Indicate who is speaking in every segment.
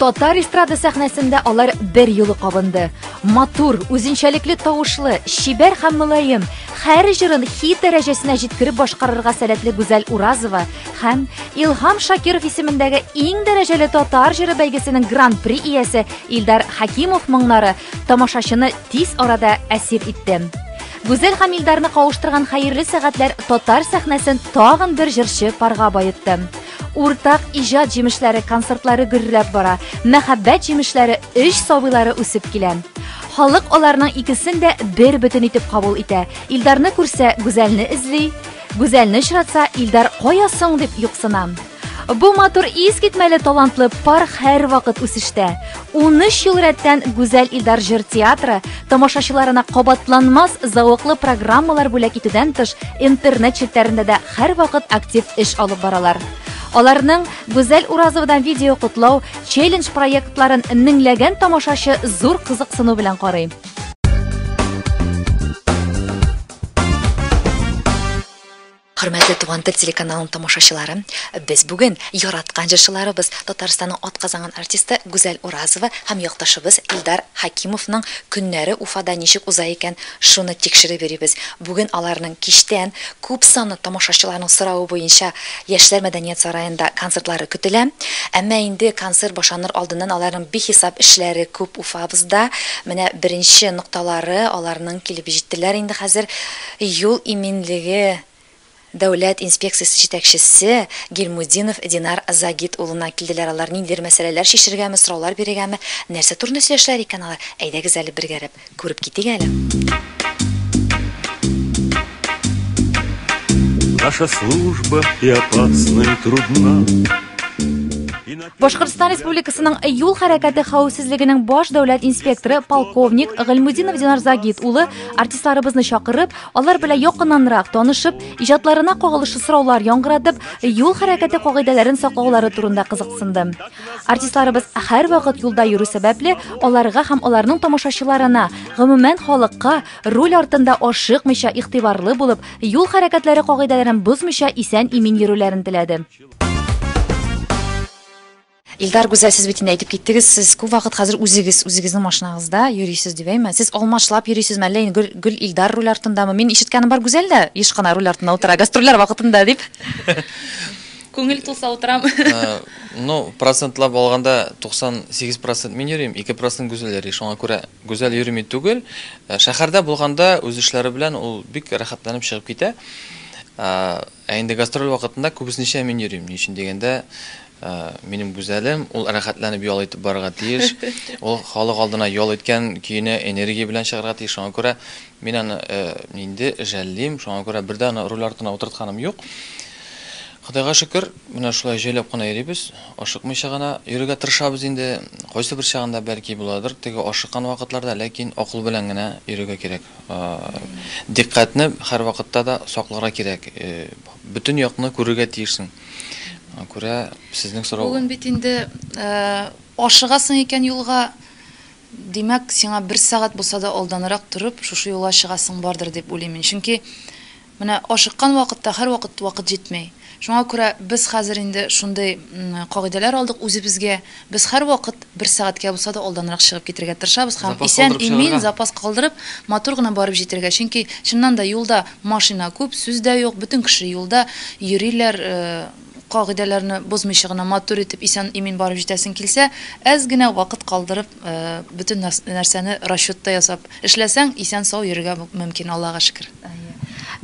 Speaker 1: Татар эстрада сәхнәсендә алар бер юлы кабынды. Матур, үзенчәлекле тавышлы, чибәр һәм мөлаем, һәр җырын хит дәрәҗәсенә җиткереп башкарырга сәләтле Гүзәл Уразова һәм Илһам Шакиров исемендәге иң дәрәҗәле татар җыры бәйгесенең гран-при иясе Илдар Хакимов моңнары тамашачыны тиз арада әсир итте. Гүзәл һәм Илдарны кавыштырган хәерле сәгатьләр татар сәхнәсен тагын бер җырчы парга баетты. Уртак иҗат җимешләре концертлары гөрләп бара, мәхәббәт җимешләре өч сабыйлары үсеп килә. Халык аларның икесен дә бер бөтен итеп кабул итә. Илдарны күрсә, Гүзәлне эзли, Гүзәлне очратса, Илдар кая соң дип юксына. Бу матур искитмәле талантлы пар һәрвакыт үсештә. 13 ел рәттән Гүзәл Илдар җыр театры тамашачыларына кабатланмас зәвыклы программалар бүләк итүдән тыш, интернет челтәрендә дә һәрвакыт актив эш алып баралар. Аларның Гүзәл Уразовадан видео котлау, челлендж проектларын меңләгән тамашачы зур кызыксыну белән карый. Хөрмәтле Туган тел телеканалының тамашачылары, без бүген яраткан җырчыларыбыз, Татарстанның атказанган артисты Гүзәл Уразова һәм якташыбыз Илдар Хәкимовның көннәре Уфада ничек уза икән, шуны тикшереп йөрибез. Бүген аларның кичтән күп санлы тамашачыларның соравы буенча Яшьләр мәдәният сараенда концертлары көтелә. Әмма инде концерт башланыр алдыннан аларның бихисап эшләре күп Уфабызда. Менә беренче нокталары аларның килеп җиттеләр инде хәзер. Юл иминлеге дәүләт инспекциясе җитәкчесе Гильмутдинов Динар Загит улына килделәр алар. Ниндидер мәсьәләләр чишергәме, сораулар бирергәме, нәрсә турында сөйләшәләр икән алар? Әйдәгез әле бергәрәп күреп китик әле.
Speaker 2: Наша служба и опасна, и трудна.
Speaker 1: Башкортстан Республикасының юл хәрәкәте хәвефсезлегенең баш дәүләт инспекторы полковник Гыйльмутдинов Динар Загит улы артистларыбызны чакырып, алар белән якыннанрак танышып, иҗатларына кагылышлы сораулар яңгыратып, юл хәрәкәте кагыйдәләрен саклаулары турында кызыксынды. Артистларыбыз һәрвакыт юлда йөрү сәбәпле, аларга һәм аларның тамашачыларына, гомумән халыкка руль артында ашыкмыйча, игътибарлы булып, юл хәрәкәтләре кагыйдәләрен бозмыйча исән-имин йөрүләрен теләде. Илдар Гүзәл, сез бит инде әйтеп киттегез, сез күп вакыт хәзер үзегез, үзегезнең машинагызда йөрисез дип, әйме? Сез алмашлап йөрисезме, әллә инде гел, гел Илдар руль артындамы? Мин ишеткәнем бар, Гүзәл дә еш кына руль артында утыра, гастрольләр вакытында дип.
Speaker 3: Күңел тулса утырам.
Speaker 4: Ну, процентлап алганда 98 процент мин йөрим, 2 процент Гүзәл йөри. Шуңа күрә Гүзәл йөрми түгел. Шәһәрдә булганда үз эшләре белән ул бик рәхәтләнеп чыгып китә. Ә инде гастроль вакытында күбесенчә мин йөрим. Ни өчен дигәндә, минем Гүзәлем, ул рәхәтләнеп ял итеп барырга тиеш. Ул халык алдына ял иткән көенә энергия белән чыгарга тиеш. Шуңа күрә мин аны инде жәллим. Шуңа күрә бер дә аны руль артына утыртканым юк. Ходайга шөкер, менә шулай җайлап кына йөрибез. Ашыкмыйча гына йөрергә тырышабыз инде. Кайсы бер чагында бәлки буладыр, теге ашыккан вакытларда, ләкин акыл белән генә йөрергә кирәк. Дикъкатьне һәрвакытта да сакларга кирәк. Бөтен якны күрергә тиешсең. Шуңа күрә сезнең сорау.
Speaker 3: Бүген бит инде ашыгасың икән юлга, димәк, сиңа бер сәгать булса да алданрак торып, шушы юлга чыгасың бардыр дип уйлыйм мин. Чөнки Менә ашыккан вакытта һәрвакыт вакыт җитми. Шуңа күрә без хәзер инде шундый кагыйдәләр алдык үзебезгә, без һәрвакыт бер сәгатькә булса да алданрак чыгып китергә тырышабыз һәм исән-имин запас калдырып, матур гына барып җитәргә. Чөнки, чыннан да, юлда машина күп, сүз дә юк, бөтен кеше юлда йөриләр, кагыйдәләрне бозмыйча гына матур итеп исән-имин барып җитәсең килсә, әз генә вакыт калдырып, бөтен нәрсәне расчетта ясап эшләсәң, исән-сау йөрергә мөмкин, Аллага шөкер.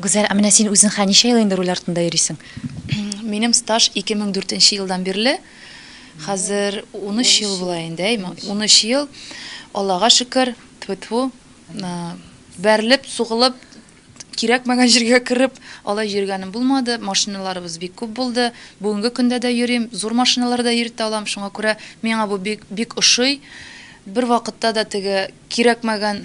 Speaker 1: Гүзәл, ә менә син үзең хә ничә ел инде руль артында йөрисең?
Speaker 3: Минем стаж 2004 нче елдан бирле. Хәзер 13 ел була инде, әйме? 13 ел. Аллага шөкер, тьфу-тьфу, бәрелеп, сугылып, кирәкмәгән җиргә кереп, алай йөргәнем булмады. Машиналарыбыз бик күп булды. Бүгенге көндә дә йөрим, зур машиналар да йөртә алам. Шуңа күрә миңа бу бик, бик ошый. Бер вакытта да теге кирәкмәгән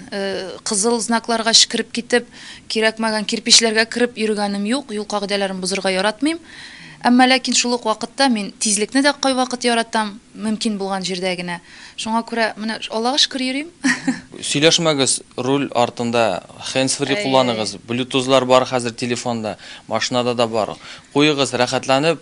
Speaker 3: кызыл знакларга кереп китеп, кирәкмәгән кирпичләргә кереп йөргәнем юк. Юл кагыйдәләрен бозырга яратмыйм. Әмма ләкин шул ук вакытта мин тизлекне дә кайвакыт яратам, мөмкин булган җирдә генә. Шуңа күрә менә Аллага шөкер йөрим.
Speaker 4: Сөйләшмәгез руль артында, хендс-фри кулланыгыз, блютузлар бар хәзер телефонда, машинада да бар. Куегыз, рәхәтләнеп,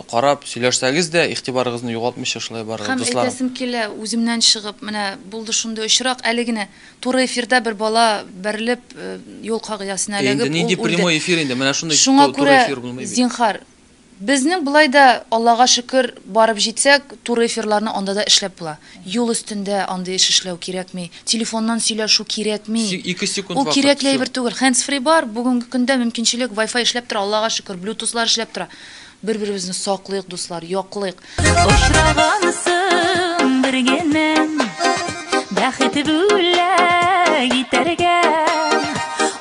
Speaker 4: карап сөйләшсәгез дә, игътибарыгызны югалтмыйча шулай барыгыз,
Speaker 3: Һәм
Speaker 4: дусларым.
Speaker 3: әйтәсем килә, үземнән чыгып, менә булды шундый очрак, әле генә туры эфирда бер бала бәрелеп, юл кагыйдәсенә
Speaker 4: Инде
Speaker 3: эләгеп,
Speaker 4: нинди
Speaker 3: ул үлде.
Speaker 4: прямой эфир инде, менә шундый
Speaker 3: Шуңа
Speaker 4: туры
Speaker 3: күрә,
Speaker 4: эфир булмый бит.
Speaker 3: зинһар, безнең болай да, Аллага шөкер, барып җитсәк, туры эфирларны анда да эшләп була. Юл өстендә андый эш эшләү кирәкми, телефоннан сөйләшү кирәкми.
Speaker 4: 2 секунд
Speaker 3: Ул
Speaker 4: вакыт,
Speaker 3: кирәкле
Speaker 4: всё.
Speaker 3: әйбер түгел. Hands-free бар, бүгенге көндә мөмкинчелек, Wi-Fi эшләп тора, Аллага шөкер, Bluetooth-лар эшләп тора. Бер-беребезне саклыйк, дуслар, яклыйк.
Speaker 5: Очрагансың бер генәм, бәхет бүләк итәргә.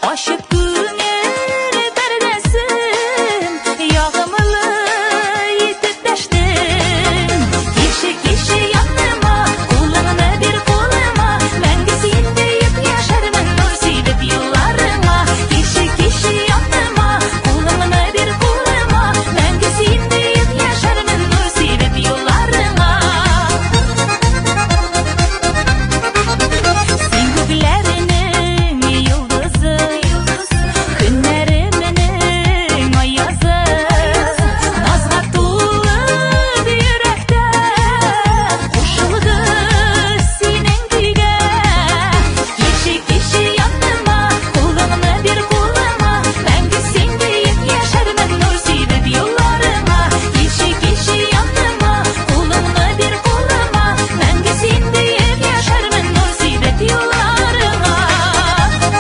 Speaker 5: Ачып күңел пәрдәсен, ягымлы итеп дәштең. Кеше, кеше яныма, кулыңны бир кулыма, мәңге син диеп яшәрмен, нур сибеп юлларыңа. Кеше, кеше яныма, кулыңны бир кулыма, мәңге син диеп яшәрмен, нур сибеп юлларыңа. Син күкләрнең йолдызы, көннәремнең аязы, назга тулы йөрәктә кушылды синең көйгә. Кеше, кеше яныма, кулыңны бир кулыма, мәңге син диеп яшәрмен, нур сибеп юлларыңа. Кеше, кеше яныма, кулыңны бир кулыма, мәңге син диеп яшәрмен, нур сибеп юлларыңа.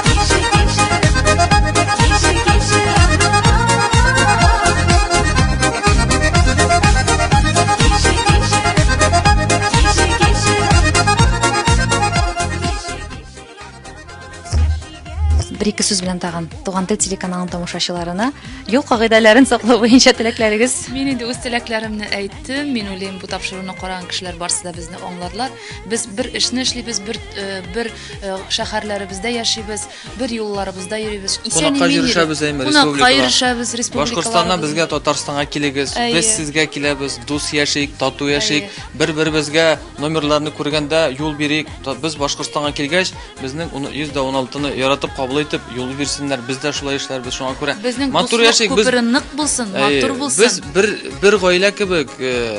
Speaker 5: Кеше, кеше, кеше, кеше. Кеше, кеше, кеше, кеше.
Speaker 1: Бер ике сүз белән тагын Туган тел телеканалының тамашачыларына юл кагыйдәләрен саклау буенча теләкләрегез.
Speaker 3: Мин инде үз теләкләремне әйттем. Мин уйлыйм, бу тапшыруны караган кешеләр барысы да безне аңларлар. Без бер эшне эшлибез, бер шәһәрләребездә яшибез, бер юлларыбызда йөрибез. Исән
Speaker 4: Кунакка
Speaker 3: имин
Speaker 4: йөрешәбез,
Speaker 3: йөрик.
Speaker 4: әйме,
Speaker 3: Кунакка
Speaker 4: республикага.
Speaker 3: йөрешәбез,
Speaker 4: Башкортстаннан
Speaker 3: республикаларыбыз.
Speaker 4: безгә Татарстанга килегез,
Speaker 3: Әйе.
Speaker 4: без сезгә киләбез, дус яшик, тату яшик,
Speaker 3: Әйе.
Speaker 4: бер-беребезгә номерларны күргәндә юл бирик. Без Башкортстанга килгәч, безнең 116-ны яратып кабул итеп юл бирсеннәр, без дә шулай эшләрбез, шуңа күрә
Speaker 3: Безнең
Speaker 4: матур
Speaker 3: дуслык
Speaker 4: яшик, без
Speaker 3: күпере нык булсын,
Speaker 4: Әйе,
Speaker 3: матур булсын.
Speaker 4: Без бер гаилә кебек,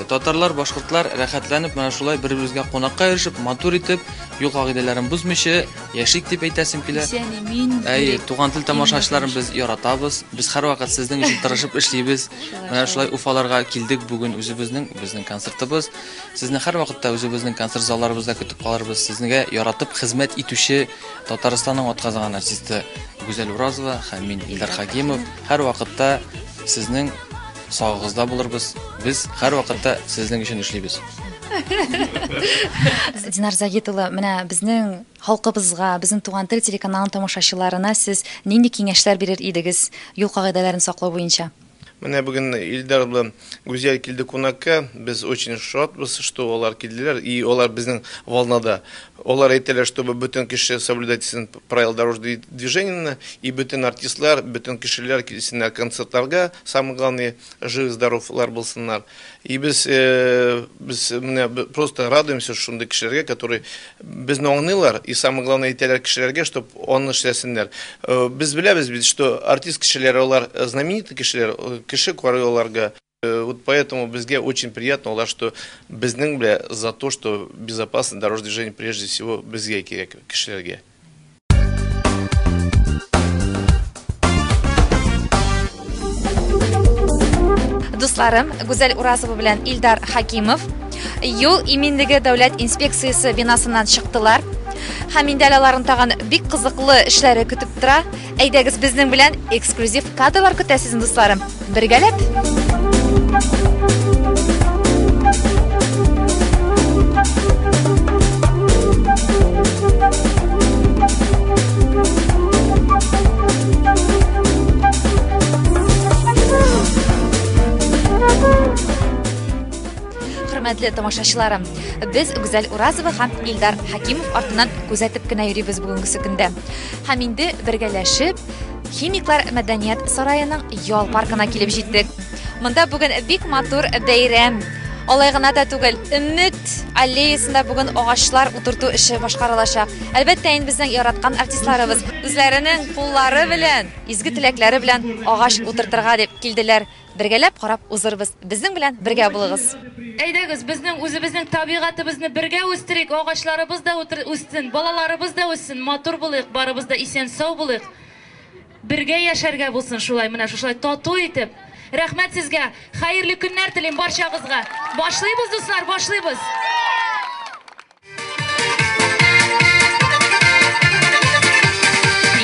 Speaker 4: татарлар, башкортлар рәхәтләнеп менә шулай бер-беребезгә кунакка йөрешеп, матур итеп, юл кагыйдәләрен бозмыйча яшик дип әйтәсем килә.
Speaker 3: Исән имин
Speaker 4: Әйе,
Speaker 3: йөрик.
Speaker 4: Туган тел тамашачыларын без яратабыз. Без һәрвакыт сезнең өчен тырышып эшлибез. Менә шулай Уфаларга килдек бүген үзебезнең, безнең концертыбыз. Сезне һәрвакытта үзебезнең концерт залларыбызда көтеп калырбыз. Сезгә яратып хезмәт итүче Татарстанның атказанган артисты Гүзәл Уразова һәм мин Илдар Хакимов һәрвакытта сезнең сагыгызда булырбыз. Без һәрвакытта сезнең өчен эшлибез.
Speaker 1: Динар Загит улы, менә безнең халкыбызга, безнең Туган тел телеканалының тамашачыларына сез нинди киңәшләр бирер идегез юл кагыйдәләрен саклау буенча?
Speaker 6: Менә бүген Илдар белән Гүзәл килде кунакка. Без очень шатбыз, что алар килделәр и алар безнең волнада. Алар әйтәләр, чтобы бөтен кеше соблюдать правила дорожного движения, и бөтен артистлар, бөтен кешеләр килсеннәр концертларга, самое главное, жив-здоровлар булсыннар. И без менә просто радуемся шундый кешеләргә, которые безне аңлыйлар, и самое главное әйтәләр кешеләргә, чтоб аны эшләсеннәр. Без беләбез бит, что артист кешеләр, алар знаменитый кешеләр, кеше карый аларга. Вот поэтому безгә очень приятно, алар, что безнең белән за то, что безопасное дорожное движение прежде всего безгә кирәк кешеләргә.
Speaker 1: Дусларым, Гүзәл Уразова белән Илдар Хакимов юл иминлеге дәүләт инспекциясе бинасыннан чыктылар. Һәм инде әле аларның тагын бик кызыклы эшләре көтеп тора. Әйдәгез, безнең белән эксклюзив кадрлар көтә сезне, дусларым. Бергәләп. Хөрмәтле тамашачыларым, без Гүзәл Уразова һәм Илдар Хакимов артыннан күзәтеп кенә йөрибез бүгенге көндә. Һәм инде бергәләшеп Химиклар мәдәният сараеның ял паркына килеп җиттек. Монда бүген бик матур бәйрәм. Алай гына да түгел, Өмет аллеясында бүген агачлар утырту эше башкарылачак. Әлбәттә, инде безнең яраткан артистларыбыз үзләренең куллары белән, изге теләкләре белән агач утыртырга дип килделәр. Бергәләп карап узырбыз. Безнең белән бергә булыгыз.
Speaker 7: Әйдәгез, безнең үзебезнең табигатебезне бергә үстерик, агачларыбыз да үссен, балаларыбыз да үссен, матур булыйк, барыбыз да исән-сау булыйк. Бергә яшәргә булсын шулай, менә шушылай тату итеп. Рәхмәт сезгә, хәерле көннәр телим барчагызга. Башлыйбыз, дуслар, башлыйбыз.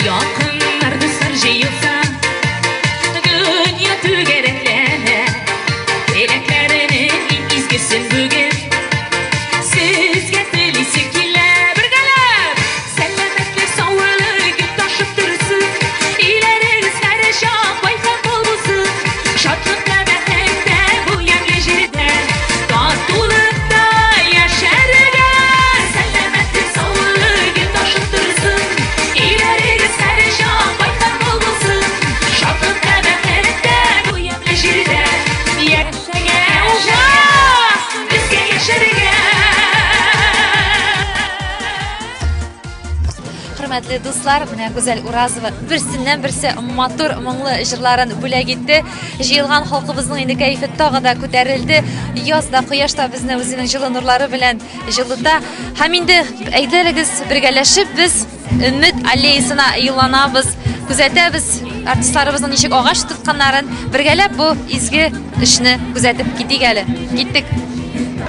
Speaker 5: Якыннар, дуслар җыелса, дөнья түгәрәкләнә. Теләкләренең иң изгесен бүген сезгә телисе килә. Бергәләп! Сәламәтлек, саулык гел ташып торсын. Өйләрегез һәрчак бай һәм мул булсын. Шатлыкта, бәхеттә бу ямьле җирдә татулыкта яшәргә. Сәламәтлек, саулык гел ташып торсын. Өйләрегез һәрчак бай һәм мул булсын. Шатлыкта, бәхеттә бу ямьле җирдә яшәргә. Безгә яшәргә.
Speaker 1: Хөрмәтле дуслар, менә Гүзәл Уразова берсеннән берсе матур, моңлы җырларын бүләк итте. Җыелган халкыбызның инде кәефе тагы да күтәрелде. Яз да, кояш та безне үзенең җылы нурлары белән җылыта. Һәм инде әйдәгез бергәләшеп без Өмет аллеясына юлланабыз, күзәтәбез артистларыбызның ничек агач тотканнарын. Бергәләп бу изге эшне күзәтеп китик әле. Киттек.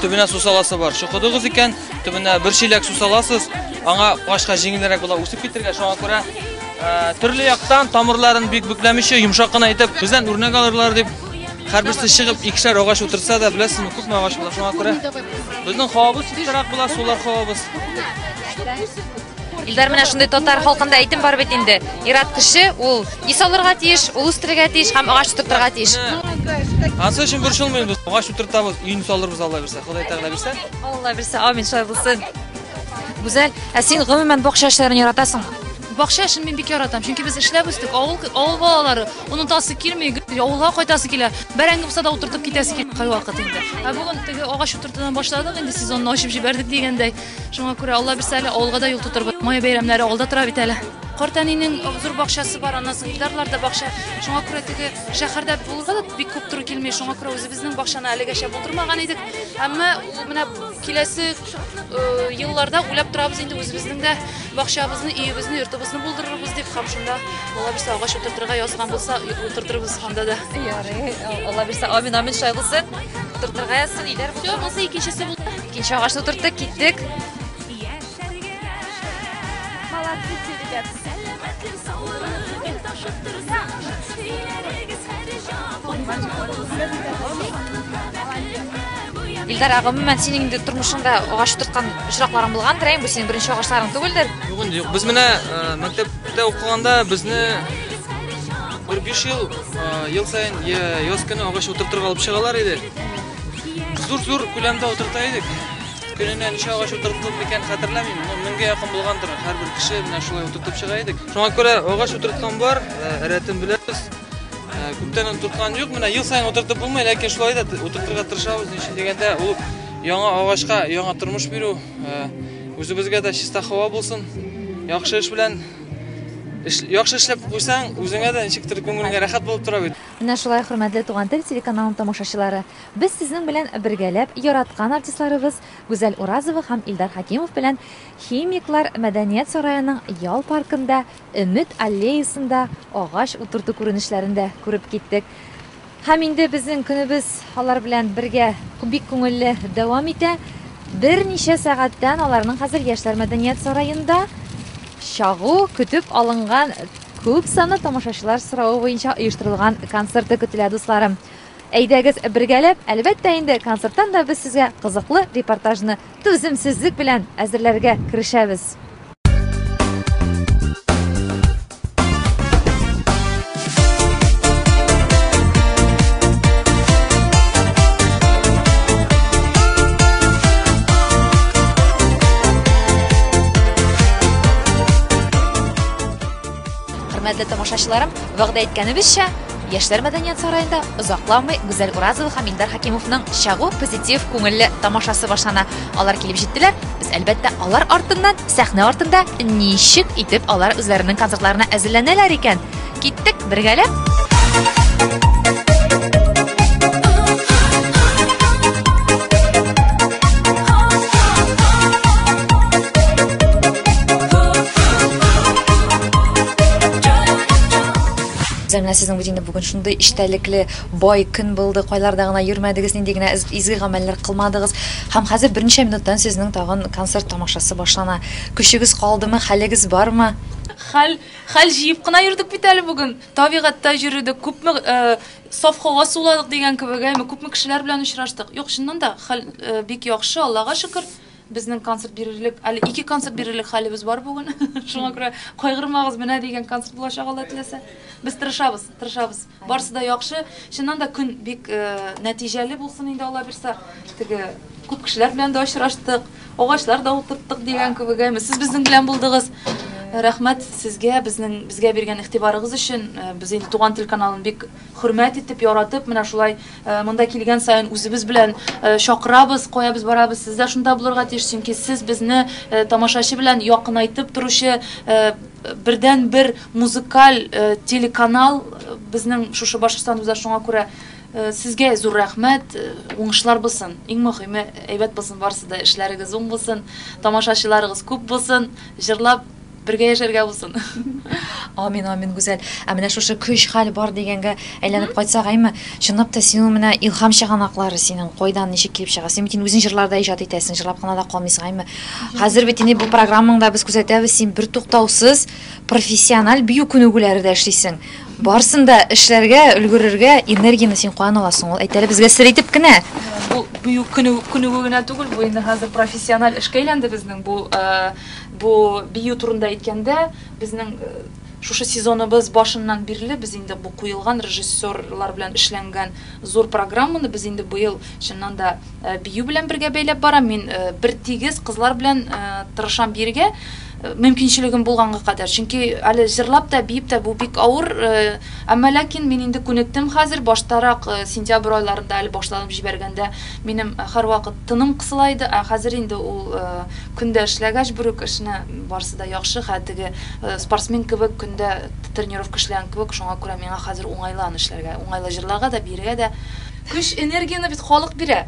Speaker 4: Төбенә су саласы бар. Чокыдыгыз икән, төбенә бер чиләк су саласыз, аңа агачка җиңелрәк була үсеп китергә. Шуңа күрә төрле яктан тамырларын бик бөкләмичә, йомшак кына итеп бездән үрнәк алырлар дип һәрберсе чыгып икешәр агач утыртса да, беләсезме, күпме агач була. Шуңа күрә безнең һавабыз чистарак була, сулар һавабыз.
Speaker 1: Илдар, менә шундый татар халкында әйтем бар бит инде. Ир-ат кеше ул ис алырга тиеш, ул үстерергә тиеш һәм агач утыртырга тиеш.
Speaker 4: Ансы өчен борчылмыйм без. Агач утыртабыз, өйне салырбыз, Алла бирсә, Ходай Тәгалә бирсә.
Speaker 1: Алла бирсә, амин, шулай булсын. Гүзәл, ә син гомумән бакча эшләрен яратасың?
Speaker 3: Бакча эшен мин бик яратам, чөнки без эшләп үстек, авыл, авыл балалары, онытасы килми, авылга кайтасы килә. Бәрәңге булса да утыртып китәсе килә кайвакыт инде. Ә бүген теге агач утыртудан башладык, инде сезонны ачып җибәрдек дигәндәй. Шуңа күрә Алла бирсә әле авылга да юл тотырбыз. Май бәйрәмнәре алда тора бит әле. Картәнинең зур бакчасы бар, аннан соң Илдарларда бакча. Шуңа күрә теге шәһәрдә булырга да бик күп туры килми. Шуңа күрә үзебезнең бакчаны әлегәчә булдырмаган идек. Әмма менә киләсе елларда уйлап торабыз инде үзебезнең дә бакчабызны, өебезне, йортыбызны булдырырбыз дип һәм шунда Алла бирсә агач утыртырга язган булса, утыртырбыз анда да.
Speaker 1: Ярый, Алла бирсә, амин, амин, шулай булсын. Утыртырга язсын, өйләр
Speaker 3: булсын. Все, булса икенчесе булды.
Speaker 1: Икенче агачны утырттык, киттек.
Speaker 5: Молодцы все, ребят. Сәламәтлек, саулык гел ташып торсын. Өйләрегез һәрчак бай һәм мул булсын.
Speaker 1: Илдар, ә гомумән синең инде тормышыңда агач утырткан очракларың булгандыр, әйе, бу синең беренче агачларың түгелдер?
Speaker 4: Юк инде, юк. Без менә мәктәптә укыганда безне бер 5 ел, ел саен яз көне агач утыртырга алып чыгалар иде. Зур-зур күләмдә утырта идек. Көненә ничә агач утырттык микән хәтерләмим, но меңгә якын булгандыр. Һәрбер кеше менә шулай утыртып чыга идек. Шуңа күрә агач утырткан бар, рәтен беләбез. Күптән утырткан юк, менә ел саен утыртып булмый, ләкин шулай да утыртырга тырышабыз. Ни өчен дигәндә, ул яңа агачка яңа тормыш бирү, үзебезгә дә чиста һава булсын. Яхшы эш белән яхшы эшләп куйсаң, үзеңә дә ничектер күңелеңә рәхәт булып тора бит.
Speaker 1: Менә шулай, хөрмәтле Туган тел телеканалының тамашачылары, без сезнең белән бергәләп яраткан артистларыбыз Гүзәл Уразова һәм Илдар Хакимов белән Химиклар мәдәният сараеның ял паркында Өмет аллеясында агач утырту күренешләрен дә күреп киттек. Һәм инде безнең көнебез алар белән бергә бик күңелле дәвам итә. Берничә сәгатьтән аларның хәзер Яшьләр мәдәният сараенда чагу көтеп алынган күп санлы тамашачылар соравы буенча оештырылган концерты көтелә, дусларым. Әйдәгез бергәләп, әлбәттә инде концерттан да без сезгә кызыклы репортажны түземсезлек белән әзерләргә керешәбез. Хөрмәтле тамашачыларым, вәгъдә иткәнебезчә, Яшьләр мәдәният сараенда озакламый Гүзәл Уразова һәм Илдар Хәкимовның чагу, позитив, күңелле тамашасы башлана. Алар килеп җиттеләр. Без, әлбәттә, алар артыннан, сәхнә артында ничек итеп алар үзләренең концертларына әзерләнәләр икән? Киттек бергәләп! Менә сезнең бит инде бүген шундый эчтәлекле, бай көн булды, кайларда гына йөрмәдегез, нинди генә изге гамәлләр кылмадыгыз. Һәм хәзер берничә минуттан сезнең тагын концерт тамашасы башлана. Көчегез калдымы, хәлегез бармы?
Speaker 3: Хәл, хәл җыеп кына йөрдек бит әле бүген. Табигатьтә йөрдек, күпме саф һава суладык дигән кебек, әйме, күпме кешеләр белән очраштык. Юк, чыннан да хәл бик яхшы, Аллага шөкер. Безнең концерт бирерлек, әле ике концерт бирерлек хәлебез бар бүген. Шуңа күрә кайгырмагыз, менә дигән концерт булачак, Алла теләсә. Без тырышабыз, тырышабыз. Барысы да яхшы. Чыннан да көн бик нәтиҗәле булсын инде, Алла бирсә. Теге күп кешеләр белән дә очраштык, агачлар да утырттык дигән кебек. Әйме, сез безнең белән булдыгыз. Рәхмәт сезгә, безнең безгә биргән игътибарыгыз өчен. Без инде Туган тел каналын бик хөрмәт итеп, яратып, менә шулай монда килгән саен үзебез белән чакырабыз, кая без барабыз, сез дә шунда булырга тиеш, чөнки сез безне тамашачы белән якынайтып торучы бердән-бер музыкаль телеканал безнең шушы Башкортстаныбызда, шуңа күрә сезгә зур рәхмәт, уңышлар булсын. Иң мөһиме, әйбәт булсын барысы да, эшләрегез уң булсын, тамашачыларыгыз күп булсын, җырлап бергә яшәргә булсын.
Speaker 1: Амин, амин, Гүзәл. Ә менә шушы көч хәл бар дигәнгә әйләнеп кайтсак, әйме, чынлап та син ул менә илһам чыганаклары синең кайдан ничек килеп чыга? Син бит инде үзең җырларда иҗат итәсең, җырлап кына да калмыйсың, әйме. Хәзер бит инде бу программаңда без күзәтәбез, син бертуктаусыз профессиональ бию күнегүләре дә эшлисең. Барсын да эшләргә, өлгерергә энергияне син каян аласың ул? Әйт әле безгә сер итеп кенә.
Speaker 3: Бу бию күнегү генә түгел, бу инде хәзер профессиональ эшкә әйләнде безнең. Бу бу бию турында әйткәндә, безнең шушы сезоныбыз башыннан бирле без инде бу куелган режиссерлар белән эшләнгән зур программаны без инде быел чыннан да бию белән бергә бәйләп барам. Мин бер тигез кызлар белән тырышам биергә, мөмкинчелегем булганга кадәр. Чөнки әле җырлап та, биеп тә бу бик авыр, әмма ләкин мин инде күнектем хәзер. Баштарак сентябрь айларында әле башланып җибәргәндә минем һәрвакыт тыным кысыла иде, ә хәзер инде ул көндә эшләгәч бер үк эшне барысы да яхшы, хәтта спортсмен кебек көндә тренировка эшләгән кебек, шуңа күрә миңа хәзер уңайлы аны эшләргә, уңайлы җырларга да, биергә дә. Көч, энергияне бит халык бирә.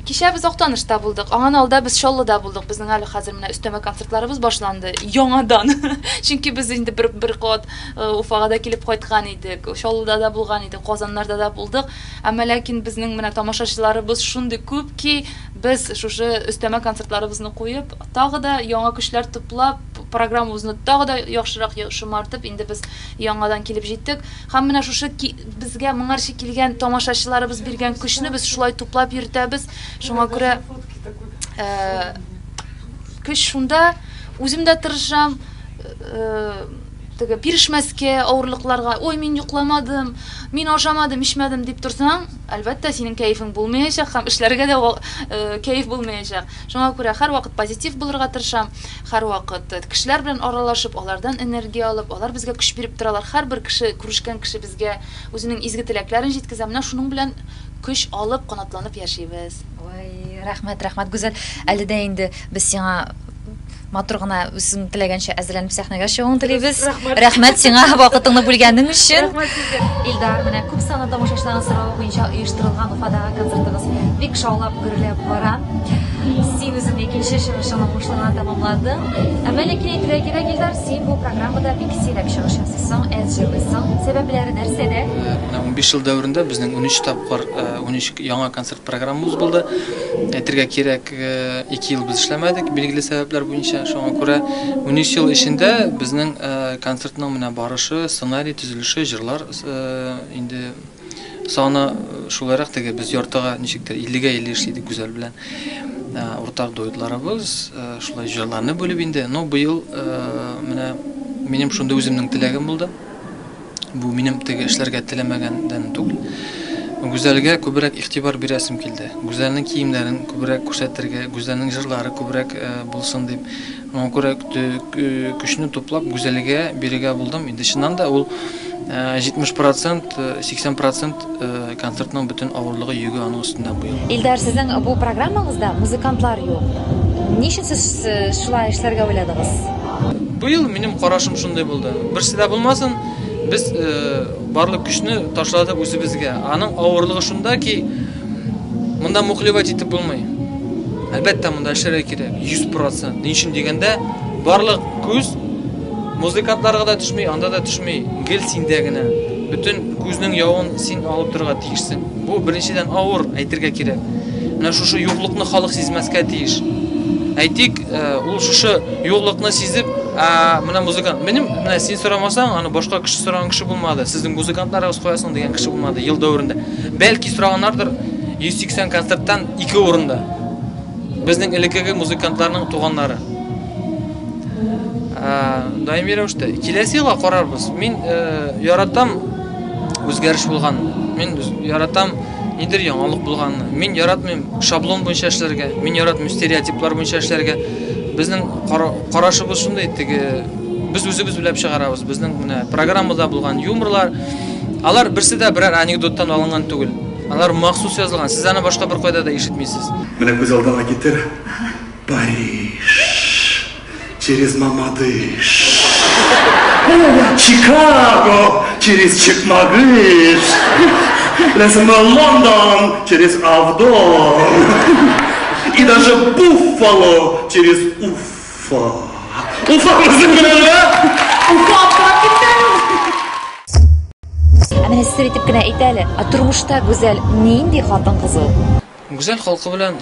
Speaker 3: Кичә без Актанышта булдык, аңан алда без Чаллыда булдык. Безнең әле хәзер менә өстәмә концертларыбыз башланды яңадан. Чөнки без инде бер бер кат Уфага да килеп кайткан идек, Чаллыда да булган идек, Казаннарда да булдык. Әмма ләкин безнең менә тамашачыларыбыз шундый күп ки, без шушы өстәмә концертларыбызны куеп, тагы да яңа көчләр туплап, программабызны тагы да яхшырак шомартып, инде без яңадан килеп җиттек. Һәм менә шушы безгә моңарчы килгән тамашачыларыбыз биргән көчне без шулай туплап йөртәбез. Шуңа күрә көч шунда, үзем дә тырышам, теге бирешмәскә авырлыкларга. Ой, мин йокламадым, мин ашамадым, эчмәдем дип торсаң, әлбәттә, синең кәефең булмаячак һәм эшләргә дә кәеф булмаячак. Шуңа күрә һәрвакыт позитив булырга тырышам, һәрвакыт кешеләр белән аралашып, алардан энергия алып, алар безгә көч биреп торалар. Һәрбер кеше, күрешкән кеше безгә үзенең изге теләкләрен җиткезә. Менә шуның белән көч алып, канатланып яшибез.
Speaker 1: Ой, рәхмәт, рәхмәт, Гүзәл. Әле дә инде без сиңа матур гына үзең теләгәнчә әзерләнеп сәхнәгә чыгуың телибез. Рәхмәт сиңа вакытыңны бүлгәнең өчен.
Speaker 3: Рәхмәт сезгә.
Speaker 1: Илдар, менә күп санлы тамашачыларның соравы буенча оештырылган Уфадагы концертыгыз бик шаулап, гөрләп бара. Син үзең икенче чыгышыңны уңышлы гына тәмамладың. Әмма ләкин әйтергә кирәк, Илдар, син бу программада бик сирәк чыгыш ясыйсың, әз җырлыйсың. Сәбәпләре нәрсәдә?
Speaker 4: Менә 15 ел дәверендә безнең 13 тапкыр 13 яңа концерт программабыз булды. Әйтергә кирәк, 2 ел без эшләмәдек, билгеле сәбәпләр буенча. Шуңа күрә 13 ел эчендә безнең концертның менә барышы, сценарий төзелеше, җырлар инде саны шулайрак, теге без яртыга ничектер 50-гә 50 эшли идек Гүзәл белән. Уртак дуэтларыбыз, шулай җырларны бүлеп инде. Но быел менә минем шундый үземнең теләгем булды. Бу минем теге эшләргә теләмәгәндән түгел. Гүзәлгә күбрәк игътибар бирәсем килде. Гүзәлнең киемнәрен күбрәк күрсәтергә, Гүзәлнең җырлары күбрәк булсын дип. Моңа күрә көчне туплап Гүзәлгә бирергә булдым. Инде чыннан да ул 70%, 80% концертның бөтен авырлыгы, йөге аның өстендә бу ел.
Speaker 1: Илдар, сезнең бу программагызда музыкантлар юк. Ни өчен сез шулай эшләргә уйладыгыз?
Speaker 4: Бу ел минем карашым шундый булды. Берсе дә булмасын, без барлык көчне ташладык үзебезгә. Аның авырлыгы шунда ки, монда мухлевать итеп булмый. Әлбәттә, монда эшләргә кирәк, 100%. Ни өчен дигәндә, барлык күз музыкантларга да төшми, анда да төшми, гел синдә генә. Бөтен күзнең явын син алып торырга тиешсең. Бу беренчедән авыр, әйтергә кирәк. Менә шушы юклыкны халык сизмәскә тиеш. Әйтик, ул шушы юклыкны сизеп, менә музыкант, минем, менә син сорамасаң, аны башка кеше сораган кеше булмады. Сезнең музыкантларыгыз куясың дигән кеше булмады ел дәверендә. Бәлки сораганнардыр 180 концерттан 2 урында. Безнең элеккеге музыкантларның туганнары. Даими рәвештә. Киләсе елга карарбыз. Мин яратам үзгәреш булганны. Мин яратам нидер яңалык булганны. Мин яратмыйм шаблон буенча эшләргә. Мин яратмыйм стереотиплар буенча эшләргә. Безнең карашыбыз шундый, теге без үзебез уйлап чыгарабыз. Безнең менә программада булган юморлар, алар берсе дә берәр анекдоттан алынган түгел. Алар махсус язылган. Сез аны башка бер кайда да ишетмисез.
Speaker 8: Менә күз алдыңа китер. Париж. Через Мамадыш. Чикаго через Чекмагыш. Лондон через Авдон. И даже Буффало через Уфа. Уфа,
Speaker 1: Уфа, Ә менә сер итеп кенә әйт әле, ә тормышта Гүзәл нинди хатын-кыз ул?
Speaker 4: Гүзәл халкы белән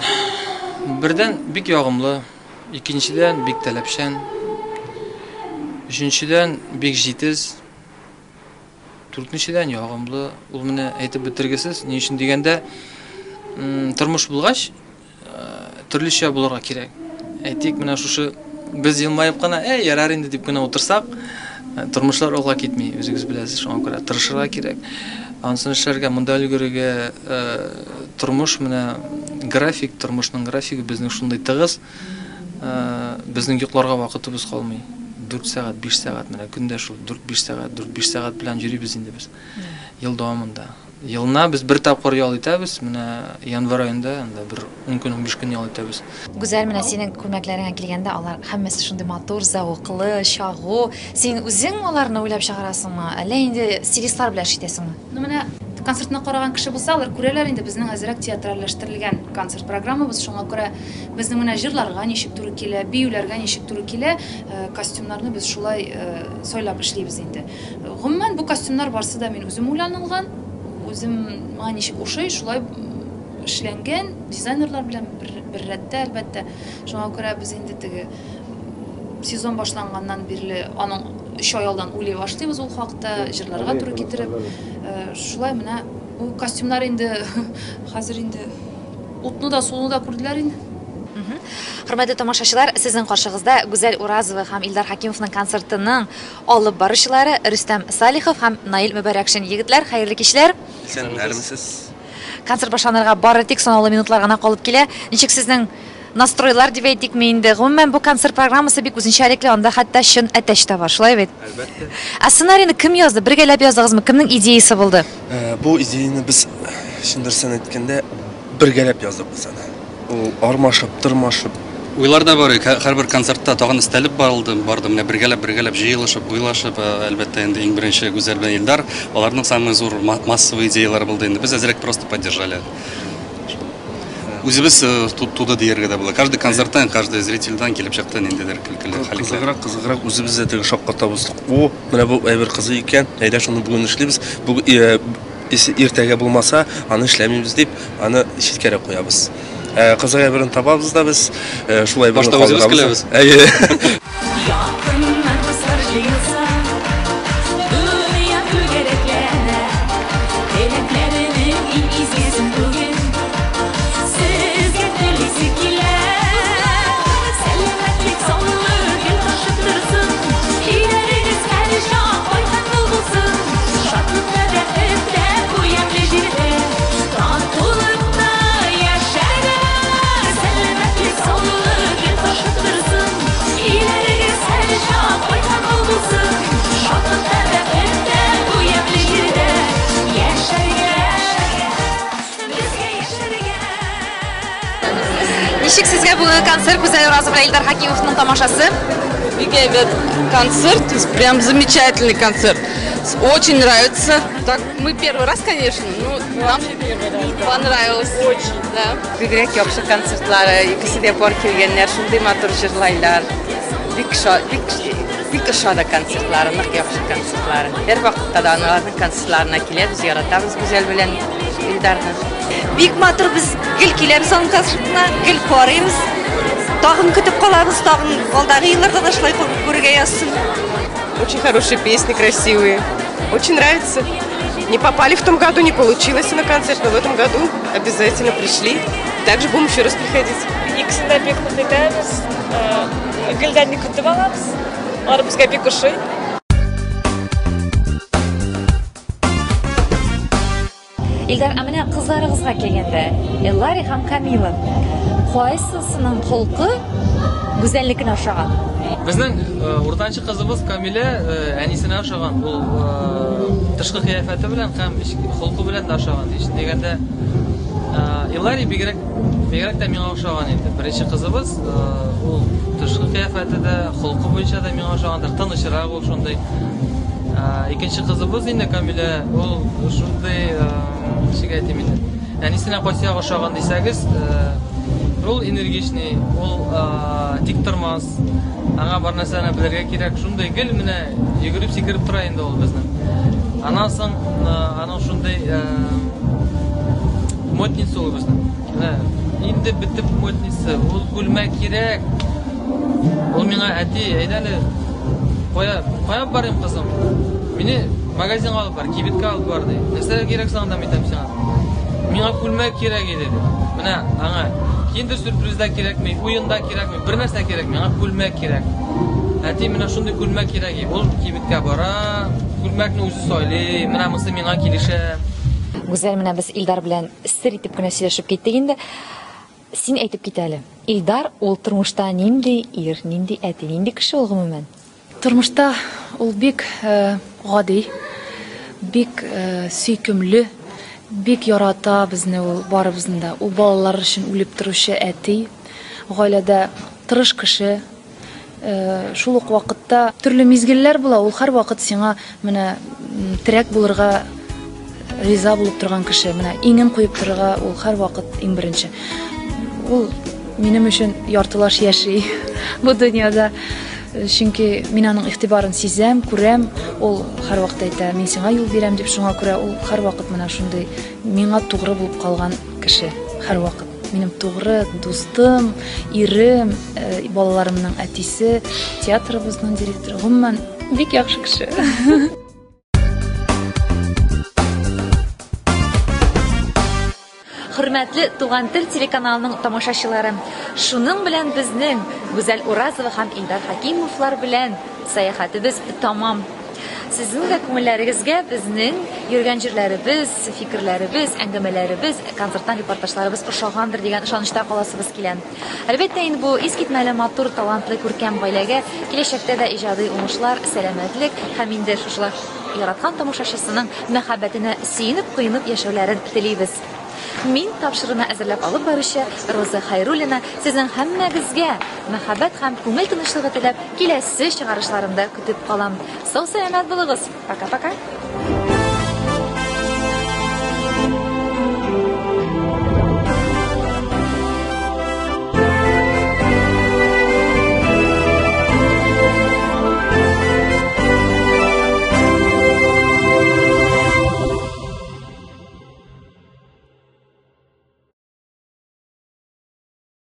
Speaker 4: бердән бик ягымлы, икенчедән бик таләпчән, өченчедән бик җитез, дүртенчедән ягымлы. Ул менә әйтеп бетергесез. Ни өчен дигәндә, тормыш булгач, төрлечә булырга кирәк. Әйтик, менә шушы без елмаеп кына, әй, ярар инде дип кенә утырсак, тормышлар алга китми, үзегез беләсез, шуңа күрә тырышырга кирәк. Анысын эшләргә, монда өлгерергә, тормыш менә график, тормышның графигы безнең шундый тыгыз, безнең йокларга вакытыбыз калмый. 4 сәгать, 5 сәгать, менә көндә шул 4-5 сәгать, 4-5 сәгать белән йөрибез инде без. Ел дәвамында. Елына без бер тапкыр ял итәбез, менә январь аенда анда бер 10 көн, 15 көн ял итәбез.
Speaker 1: Гүзәл, менә синең күлмәкләреңә килгәндә, алар һәммәсе шундый матур, зәвыклы, чагу. Син үзең аларны уйлап чыгарасыңмы, әллә инде стилистлар белән эш итәсеңме?
Speaker 3: Ну, менә концертны караган кеше булса, алар күрәләр инде безнең әзрәк театральләштерелгән концерт программабыз, шуңа күрә безнең менә җырларга ничек туры килә, биюләргә ничек туры килә, костюмнарны без шулай сайлап эшлибез инде. Гомумән, бу костюмнар барсы да мин үзем уйланылган, үзем миңа ничек ошый, шулай эшләнгән, дизайнерлар белән бер рәттә, әлбәттә. Шуңа күрә без инде теге сезон башланганнан бирле аның 3 ай алдан уйлый башлыйбыз ул хакта, җырларга туры китереп. Шулай менә бу костюмнар инде хәзер инде утны да, суны да күрделәр инде.
Speaker 1: Хөрмәтле тамашачылар, сезнең каршыгызда Гүзәл Уразова һәм Илдар Хакимовның концертының алып баручылары Рөстәм Салихов һәм Наил Мөбәрәкшин. Егетләр, хәерле кичләр.
Speaker 9: Исәннәрмесез.
Speaker 1: Концерт башланырга бары тик санаулы минутлар гына калып килә. Ничек сезнең настройлар дип әйтикме инде? Гомумән, бу концерт программасы бик үзенчәлекле, анда хәтта чын әтәч тә бар, шулай бит?
Speaker 9: Әлбәттә.
Speaker 1: Ә сценарийны кем язды? Бергәләп яздыгызмы? Кемнең идеясы булды?
Speaker 9: Бу идеяны без, чын дөресен әйткәндә, бергәләп яздык без аны. Ул армашып, тырмашып.
Speaker 10: Уйлар да бар, һәрбер концертта тагын өстәлеп барылды, барды. Менә бергәләп, бергәләп җыелышып, уйлашып, әлбәттә инде иң беренче Гүзәл белән Илдар, аларның самый зур массовый идеялары булды инде. Без әзрәк просто поддержали. Үзебез туды дияргә дә була. Каждый концерттан, каждый зрительдән килеп чыкты ниндидер көлкеле хәлләр.
Speaker 9: Кызыграк, кызыграк үзебез дә теге шаккатабыз. О, менә бу әйбер кызык икән, әйдә шуны бүген эшлибез. Бүген иртәгә булмаса, аны эшләмибез дип, аны читкәрәк куябыз. Кызык әйберен табабыз да без, шул әйберне
Speaker 10: Башта үзебез
Speaker 9: калдырабыз.
Speaker 10: көләбез.
Speaker 9: Әйе.
Speaker 5: Якыннар дуслар җыелса, дөнья түгәрәкләнә. Теләкләренең иң изгесен бүген сезгә телисе килә. Сәламәтлек, саулык гел ташып торсын. Өйләрегез һәрчак бай һәм мул булсын. Шатлыкта, бәхеттә, бу ямьле җирдә татулыкта яшәргә. Сәламәтлек, саулык гел ташып торсын. Өйләрегез һәрчак
Speaker 1: Ничек сезгә бүгенге концерт Гүзәл Уразова белән Илдар Хакимовның тамашасы?
Speaker 11: Бик әйбәт концерт, прям замечательный концерт. Очень нравится. Так, мы первый раз, конечно, но нам понравилось. Очень, да.
Speaker 12: Бигрәк яхшы концертлары, икесе дә пар килгәннәр, шундый матур җырлайлар. Бик бик бик ошады концертлары, нык яхшы концертлары. Һәр вакытта да аларның концертларына киләбез, яратабыз Гүзәл белән Илдарны.
Speaker 13: Бик матур, без гел киләбез аның концертына, гел карыйбыз. Тагын көтеп калабыз, тагын алдагы елларда да шулай күрергә язсын.
Speaker 14: Очень хорошие песни, красивые. Очень нравится. Не попали в том году, не получилось на концерт, но в этом году обязательно пришли. Также будем еще раз приходить.
Speaker 15: Икесен дә бик хуп итәбез. Гелдән көтеп алабыз. Алар безгә бик ошый.
Speaker 1: Илдар, ә менә кызларыгызга килгәндә, Эллари һәм Камила, кайсысының холкы Гүзәлнекенә ошаган?
Speaker 4: Безнең уртанчы кызыбыз Камилә әнисенә ошаган. Ул тышкы кыяфәте белән һәм холкы белән дә ошаган. Ич дигәндә, Эллари бигрәк бигрәк тә миңа ошаган инде. Беренче кызыбыз, ул тышкы кыяфәте дә, холкы буенча да миңа ошагандыр. Тынычрак ул шундый. Икенче кызыбыз инде Камилә, ул шундый, ничек әйтим инде. Әнисенә кайсы ягы ошаган дисәгез, ул энергичный, ул тик тормас. Аңа бар нәрсәне белергә кирәк. Шундый гел менә йөгереп сикереп тора инде ул безнең. Аннан соң аның шундый модница ул безнең. Менә инде бетеп модница, ул күлмәк кирәк. Ул миңа әти, әйдә әле, кая, кая барыйм, кызым? Мине магазинга алып бар, кибеткә алып бар, ди. Нәрсә кирәк соң анда, әйтәм сиңа. Миңа күлмәк кирәк иде, ди. Менә аңа киндер сюрприз да кирәкми, уен да кирәкми, бер нәрсә кирәкми, аңа күлмәк кирәк. Әти, менә шундый күлмәк кирәк. Ул кибеткә бара, күлмәкне үзе сайлый, менә монысы миңа килешә.
Speaker 1: Гүзәл, менә без Илдар белән сер итеп кенә сөйләшеп киттек инде. Син әйтеп кит әле. Илдар ул тормышта нинди ир, нинди әти, нинди кеше ул гомумән?
Speaker 3: Тормышта ул бик гади, бик сөйкемле, бик ярата безне ул барыбызны да. Ул балалар өчен үлеп торучы әти, гаиләдә тырыш кеше. Шул ук вакытта төрле мизгелләр була, ул һәрвакыт сиңа менә терәк булырга риза булып торган кеше, менә иңен куеп торырга ул һәрвакыт иң беренче. Ул минем өчен яртылаш яши бу дөньяда. Чөнки мин аның игътибарын сизәм, күрәм, ул һәрвакыт әйтә, мин сиңа юл бирәм дип, шуңа күрә ул һәрвакыт менә шундый миңа тугры булып калган кеше, һәрвакыт. Минем тугры дустым, ирем, балаларымның әтисе, театрыбызның директоры, гомумән, бик яхшы кеше.
Speaker 1: Хөрмәтле Туган тел телеканалының тамашачылары, шуның белән безнең Гүзәл Уразова һәм Илдар Хакимовлар белән сәяхәтебез тамам. Сезнең дә күңелләрегезгә безнең йөргән җирләребез, фикерләребез, әңгәмәләребез, концерттан репортажларыбыз ошагандыр дигән ышанычта каласыбыз килә. Әлбәттә инде бу искитмәле матур, талантлы, күркәм гаиләгә киләчәктә дә иҗади уңышлар, сәламәтлек һәм инде шушылай яраткан тамашачысының мәхәббәтенә сөенеп, коенып яшәүләрен телибез. Мин тапшыруны әзерләп алып баручы Роза Хайруллина сезнең һәммәгезгә мәхәббәт һәм күңел тынычлыгы теләп киләсе чыгарышларымда көтеп калам. Сау сәламәт булыгыз. Пока-пока.